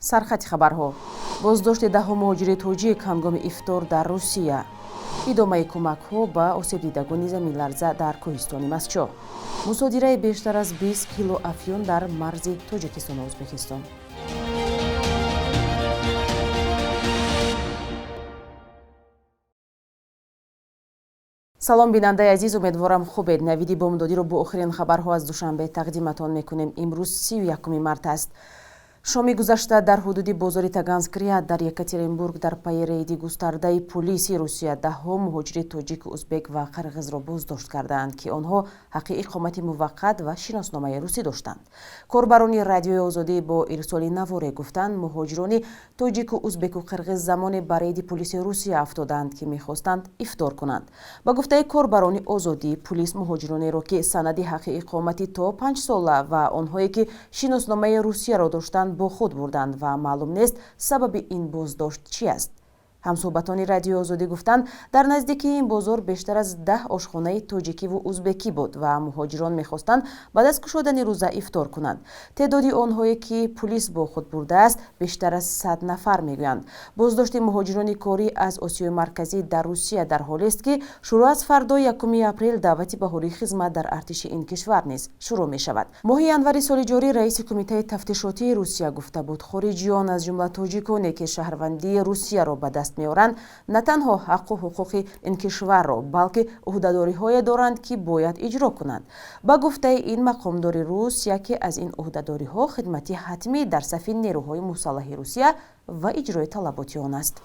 Сархати хабарҳо: боздошти даҳҳо муҳоҷири тоҷик ҳангоми ифтор дар Русия, идомаи кӯмакҳо ба осебдидагони заминларза дар кӯҳистони Мастчоҳ, мусодираи бештар аз 20 кило афюн дар марзи Тоҷикистону Ӯзбекистон. Салом, бинандаи азиз, умедворам, хубед. Навиди бомдодиро бо охирин хабарҳо аз Душанбе тақдиматон мекунем. Имрӯз 31 март аст. Шоми гузашта дар ҳудуди бозори Таганскрия дар Екатеринбург дар пайи рейди густардаи пулиси Русия даҳҳо муҳоҷири тоҷик, узбек ва қирғизро боздошт кардаанд, ки онҳо ҳаққи иқомати муваққат ва шиносномаи русӣ доштанд. Корбарони Радиои Озодӣ бо ирсоли наворе гуфтанд, муҳоҷирони тоҷику узбеку қирғиз замоне ба рейди пулиси Русия афтоданд, ки мехостанд ифтор кунанд. Ба гуфтаи корбарони Озодӣ, пулис муҳоҷиронеро, ки санади ҳаққи иқомати то 5 сола ва онҳое, ки шиносномаи Русияро доштанд, бо худ бурданд ва маълум нест, сабаби ин боздошт чӣ аст. Ҳамсӯҳбатони Радиои Озодӣ гуфтанд, дар наздикии ин бозор бештар аз 10 ошхонаи тоҷикиву узбекӣ буд ва муҳоҷирон мехостанд баъд аз кушодани рӯза ифтор кунанд. Теъдоди онҳое, ки пулис бо худ бурдааст, бештар аз 100 нафар мегӯянд. Боздошти муҳоҷирони корӣ аз Осиёи Марказӣ дар Русия дар ҳолест, ки шурӯъ аз фардо, 1 апрел, даъвати баҳории хизмат дар артиши ин кишвар низ шурӯъ мешавад. Моҳи январи соли ҷорӣ раиси Кумитаи тафтишотии Русия гуфта буд, хориҷиён, аз ҷумла тоҷиконе, ки шаҳрвандии Русияро ба даст меоранд, на танҳо ҳаққу ҳуқуқи ин кишварро, балки ӯҳдадориҳое доранд, ки бояд иҷро кунанд. Ба гуфтаи ин мақомдори рус, яке аз ин ӯҳдадориҳо хидмати ҳатмӣ дар сафи нерӯҳои мусаллаҳи Русия ва иҷрои талаботи он аст.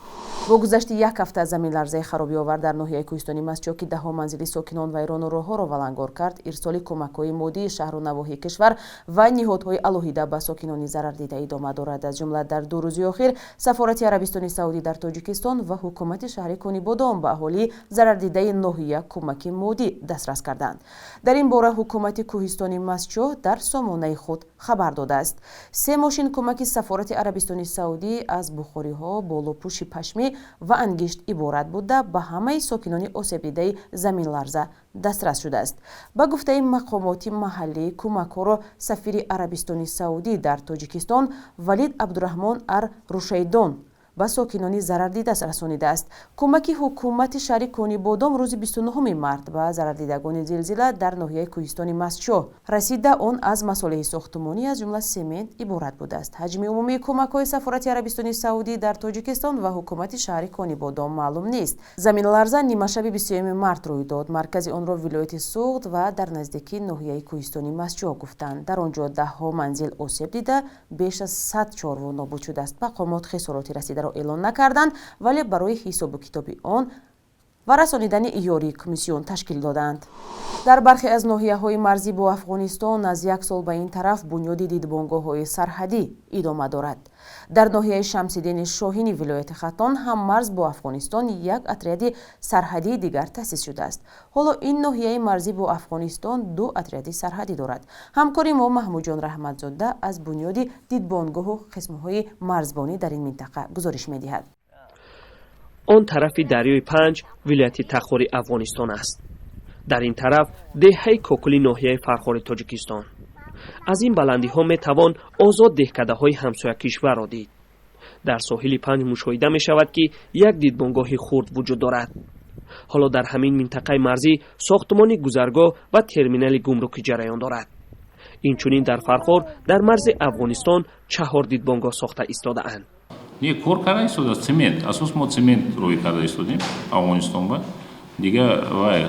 Бо гузашти як ҳафта аз заминларзаи харобиовар дар ноҳияи кӯҳистони Мастчоҳ, ки даҳҳо манзили сокинон вайрону роҳҳоро валангор кард, ирсоли кӯмакҳои моддии шаҳру навоҳии кишвар ва ниҳодҳои алоҳида ба сокинони зарардида идома дорад. Аз ҷумла дар 2 рӯзи охир Сафорати Арабистони Саудӣ дар Тоҷикистон ва ҳукумати шаҳри Конибодом ба аҳолии зарардидаи ноҳия кӯмаки моддӣ дастрас карданд. Дар ин бора ҳукумати кӯҳистони Мастчоҳ дар сомонаи худ хабар додааст. Се мошин кӯмаки Сафорати Арабистони Саудӣ аз бухориҳо, болопӯши пашмӣ ва ангишт иборат буда, ба ҳамаи сокинони осебдидаи заминларза дастрас шудааст. Ба гуфтаи мақомоти маҳаллӣ, кӯмакҳоро сафири Арабистони Саудӣ дар Тоҷикистон Валид Абдураҳмон ар Рушайдон ба сокинони зарардида расонидааст. Кӯмаки ҳукумати шаҳри Конибодом рӯзи 29 март ба зарардидагони зилзила дар ноҳияи кӯҳистони Мастчоҳ расида, он аз масолеҳи сохтумонӣ, аз ҷумла семент, иборат будааст. Ҳаҷми умумии кӯмакҳои Сафорати Арабистони Саудӣ дар Тоҷикистон ва ҳукумати шаҳри Конибодом маълум нест. Заминларза нимашаби 21 март рӯй дод. Маркази онро вилояти Суғд ва дар наздикии ноҳияи кӯҳистони Мастчоҳ гуфтанд. Дар он ҷо даҳҳо манзил осеб дида, беш аз 100 чорво нобуд шудааст. Мақомот хисороти расидаро эълон накарданд, вале барои ҳисобу китоби он ва расонидани ёрӣ комиссион ташкил доданд. Дар бархе аз ноҳияҳои марзӣ бо Афғонистон аз як сол ба ин тараф бунёди дидбонгоҳҳои сарҳадӣ идома дорад. Дар ноҳияи Шамсиддини Шоҳини вилояти Хатлон ҳам марз бо Афғонистон як отряди сарҳадии дигар таъсис шудааст. Ҳоло ин ноҳияи марзӣ бо Афғонистон ду отряди сарҳадӣ дорад. Ҳамкори мо Маҳмудҷон Раҳматзода аз бунёди дидбонгоҳу қисмҳои марзбонӣ дар ин минтақа гузориш медиҳад. Он тарафи дарёи Панҷ вилояти Тахори Афғонистон аст, дар ин тараф деҳаи Кокули ноҳияи Фархори Тоҷикистон. Аз ин баландиҳо метавон озод деҳкадаҳои ҳамсоя кишварро дид. Дар соҳили Панҷ мушоҳида мешавад, ки як дидбонгоҳи хурд вуҷуд дорад. Ҳоло дар ҳамин минтақаи марзӣ сохтмони гузаргоҳ ва терминали гумрукӣ ҷараён дорад. Инчунин дар Фархор дар марзи Афғонистон чаҳор дидбонгоҳ сохта истодаанд. Не, кор карда истода, цемент, асос мо цемент рӯй карда истодем Афғонистон ба. Дига вай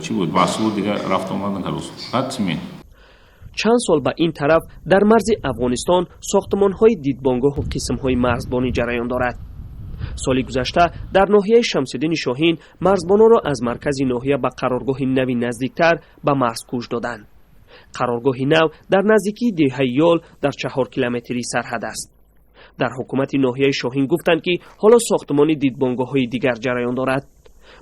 чӣ буд, маҳсулот дига рафт омад накард, фақат цемент. Чанд сол ба ин тараф дар марзи Афғонистон сохтмонҳои дидбонгоҳу қисмҳои марзбонӣ ҷараён дорад. Соли гузашта дар ноҳияи Шамсиддини Шоҳин марзбононро аз маркази ноҳия ба қароргоҳи нави наздиктар ба марз кӯч доданд. Қароргоҳи нав дар наздикии деҳаи Ёл дар 4 километрии сарҳад аст. Дар ҳукумати ноҳияи Шоҳин гуфтанд, ки ҳоло сохтмони дидбонгоҳҳои дигар ҷараён дорад.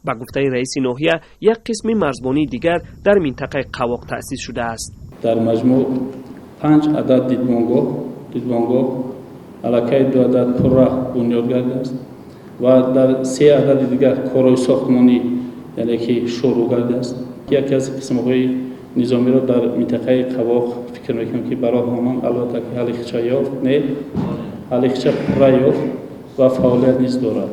Ба гуфтаи раиси ноҳия, як қисми марзбонии дигар дар минтақаи Қавоқ таъсис шудааст. Дар маҷмӯъ панҷ адад дидбонгоҳ, аллакай ду адад пурра бунёд гардидааст ва дар се адади дигар корҳои сохтмонӣ, яъне ки шурӯъ гардидааст. Яке аз қисмҳои низомиро дар минтақаи Қавоқ фикр мекунам, ки ба роҳ монанд. Албатта, ки ҳалли худша ёфт не. Алихча пурра ёфт ва фаъолият низ дорад.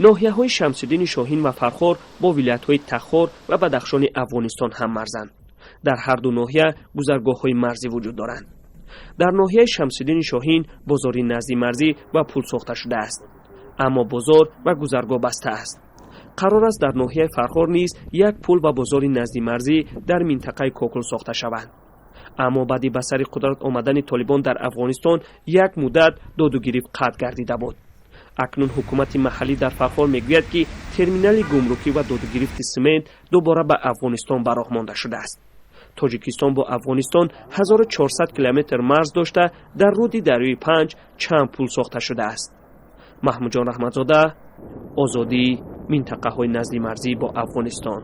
Ноҳияҳои Шамсиддини Шоҳин ва Фархор бо вилоятҳои Тахор ва Бадахшони Афғонистон ҳаммарзанд. Дар ҳар ду ноҳия гузаргоҳҳои марзӣ вуҷуд доранд. Дар ноҳияи Шамсиддини Шоҳин бозори наздимарзӣ ва пул сохта шудааст, аммо бозор ва гузаргоҳ баста аст. Қарор аст дар ноҳияи Фархор низ як пул ва бозори наздимарзӣ дар минтақаи Кокул сохта шаванд. Аммо баъди ба сари қудрат омадани толибон дар Афғонистон як муддат додугирифт қатъ гардида буд. Акнун ҳукумати маҳаллӣ дар Фархор мегӯяд, ки терминали гумрукӣ ва додугирифти симент дубора ба Афғонистон ба роҳ монда шудааст. Тоҷикистон бо Афғонистон 1400 километр марз дошта, дар руди дарёи Панҷ чанд пул сохта шудааст. Маҳмудҷон Раҳматзода, Озодӣ, минтақаҳои наздимарзӣ бо Афғонистон.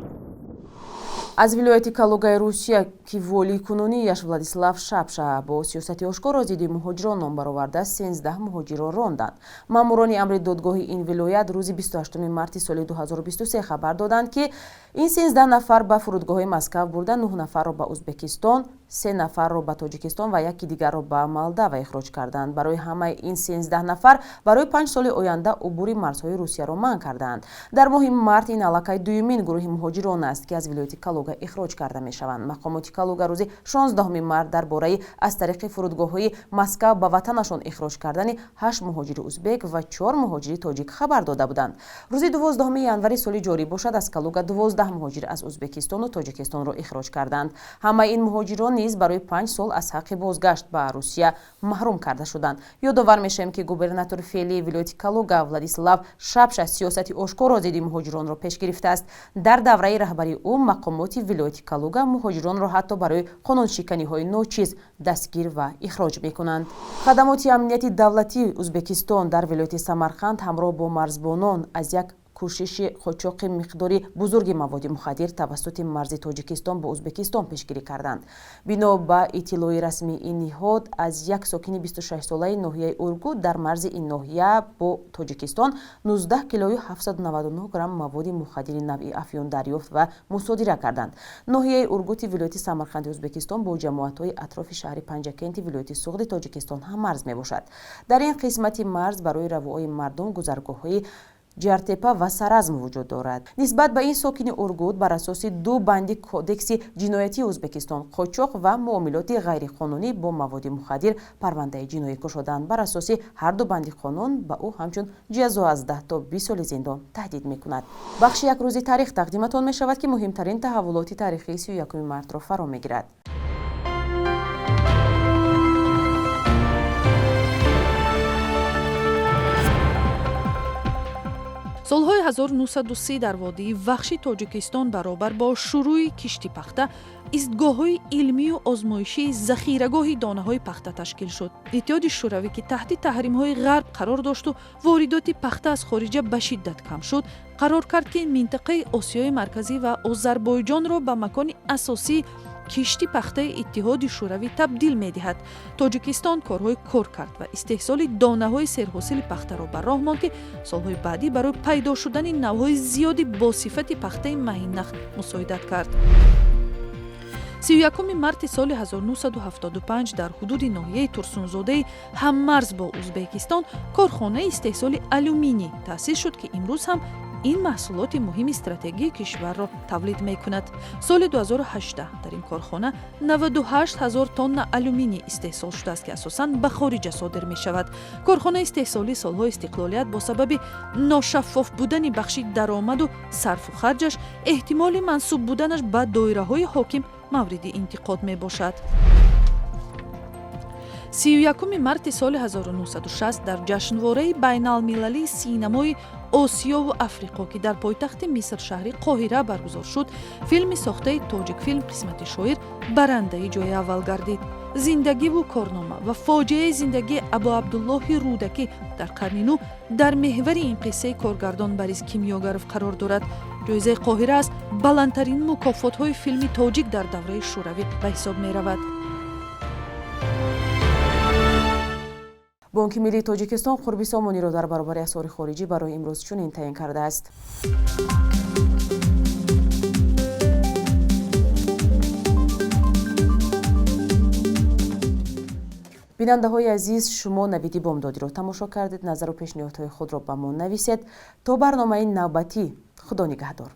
Аз вилояти Калугаи Русия, ки волии кунунияш Владислав Шапша бо сиёсати ошкоро зидди муҳоҷирон ном бароварда, 13 муҳоҷирро ронданд. Маъмурони амри додгоҳи ин вилоят рӯзи 28 марти соли 2023 хабар доданд, ки ин 13 нафар ба фурудгоҳҳои Москав бурда, 9 нафарро ба Ӯзбекистон, 3 нафарро ба Тоҷикистон ва яки дигарро ба Молдава ихроҷ карданд. Барои ҳамаи ин 13 нафар барои 5 соли оянда убури марзҳои Русияро манъ кардаанд. Дар моҳи март ин аллакай дуюмин гурӯҳи муҳоҷирон аст, ки аз вилояти Калуга ихроҷ карда мешаванд. Мақомоти Калуга рӯзи 16 март дар бораи аз тариқи фурудгоҳҳои Москав ба ватанашон ихроҷ кардани 8 муҳоҷири узбек ва 4 муҳоҷири тоҷик хабар дода буданд. Рӯзи 12 январи соли ҷорӣ бошад, аз Калуга 12 муҳоҷир аз Ӯзбекистону Тоҷикистонро ихроҷ карданд. Ҳамаи ин муҳоҷирон низ барои 5 сол аз ҳаққи бозгашт ба Русия маҳрум карда шуданд. Ёдовар мешавем, ки губернатори феълии вилояти Калуга Владислав Шапша сиёсати ошкоро зидди муҳоҷиронро пеш гирифтааст. Дар давраи раҳбарии ӯ мақомоти вилояти Калуга муҳоҷиронро ҳатто барои қонуншиканиҳои ночиз дастгир ва ихроҷ мекунанд. Хадамоти амнияти давлатии Ӯзбекистон дар вилояти Самарқанд ҳамроҳ бо марзбонон аз як кӯшиши қочоқи миқдори бузурги маводи мухаддир тавассути марзи Тоҷикистон бо Ӯзбекистон пешгирӣ карданд. Бино ба иттилои расмии ин ниҳод, аз як сокини 26-солаи ноҳияи Ургут дар марзи ин ноҳия бо Тоҷикистон 19 килою 799 грамм маводи мухаддири навъи афён дарёфт ва мусодира карданд. Ноҳияи Ургути вилояти Самарқанди Ӯзбекистон бо ҷамоатҳои атрофи шаҳри Панҷакенти вилояти Суғди Тоҷикистон ҳаммарз мебошад. Дар ин қисмати марз барои равоаи мардум гузаргоҳҳои Ҷартепа ва Саразм вуҷуд дорад. Нисбат ба ин сокини Ургут бар асоси ду банди Кодекси ҷиноятии Ӯзбекистон қочоқ ва муомилоти ғайриқонунӣ бо маводи мухаддир парвандаи ҷиноӣ кушоданд. Бар асоси ҳар ду банди қонун ба ӯ ҳамчун ҷазо аз 10 то 20 соли зиндон таҳдид мекунад. Бахши як рӯзи таърих тақдиматон мешавад, ки муҳимтарин таҳаввулоти таърихии 31 мартро фаро мегирад. Солҳои 1930 дар водии Вахши Тоҷикистон баробар бо шурӯи кишти пахта истгоҳҳои илмию озмоишии захирагоҳи донаҳои пахта ташкил шуд. Иттиҳоди Шӯравӣ, ки таҳти таҳримҳои ғарб қарор дошту воридоти пахта аз хориҷа ба шиддат кам шуд, қарор кард, ки минтақаи Осиёи Марказӣ ва Озарбойҷонро ба макони асосии кишти пахтаи Иттиҳоди Шӯравӣ табдил медиҳад. Тоҷикистон корҳои кор кард ва истеҳсоли донаҳои серҳосили пахтаро ба роҳ монд, ки солҳои баъдӣ барои пайдо шудани навъҳои зиёди босифати пахтаи маҳиннах мусоидат кард. 31 марти соли 1975 дар ҳудуди ноҳияи Турсунзодаи ҳаммарз бо Ӯзбекистон корхонаи истеҳсоли алюминий таъсис шуд, ки имрӯз ҳам ин маҳсулоти муҳими стратегии кишварро тавлид мекунад. Соли 2018 дар ин корхона 98 ҳазор тонна алюминий истеҳсол шудааст, ки асосан ба хориҷа содир мешавад. Корхонаи истеҳсолии солҳои истиқлолият бо сабаби ношаффоф будани бахши даромаду сарфу харҷаш эҳтимоли мансуб буданаш ба доираҳои ҳоким мавриди интиқод мебошад. 31 марти соли 1960 дар ҷашнвораи байналмилалии синамои Осиёву Африқо, ки дар пойтахти Миср шаҳри Қоҳира баргузор шуд, филми сохтаи Тоҷикфилм «Қисмати шоир» барандаи ҷои аввал гардид. Зиндагиву корнома ва фоҷиаи зиндагии Абуабдуллоҳи Рӯдакӣ дар қарни нӯ дар меҳвари ин қиссаи коргардон Борис Кимёгаров қарор дорад. Ҷоизаи Қоҳира аз баландтарин мукофотҳои филми тоҷик дар давраи Шӯравӣ ба ҳисоб меравад. Бонки миллии Тоҷикистон қурби сомониро дар баробари асъори хориҷӣ барои имрӯз чунин таъин кардааст. Бинандаҳои азиз, шумо Навиди бомдодиро тамошо кардед. Назару пешниҳодҳои худро ба мо нависед. То барномаи навбатӣ, Худо нигаҳдор.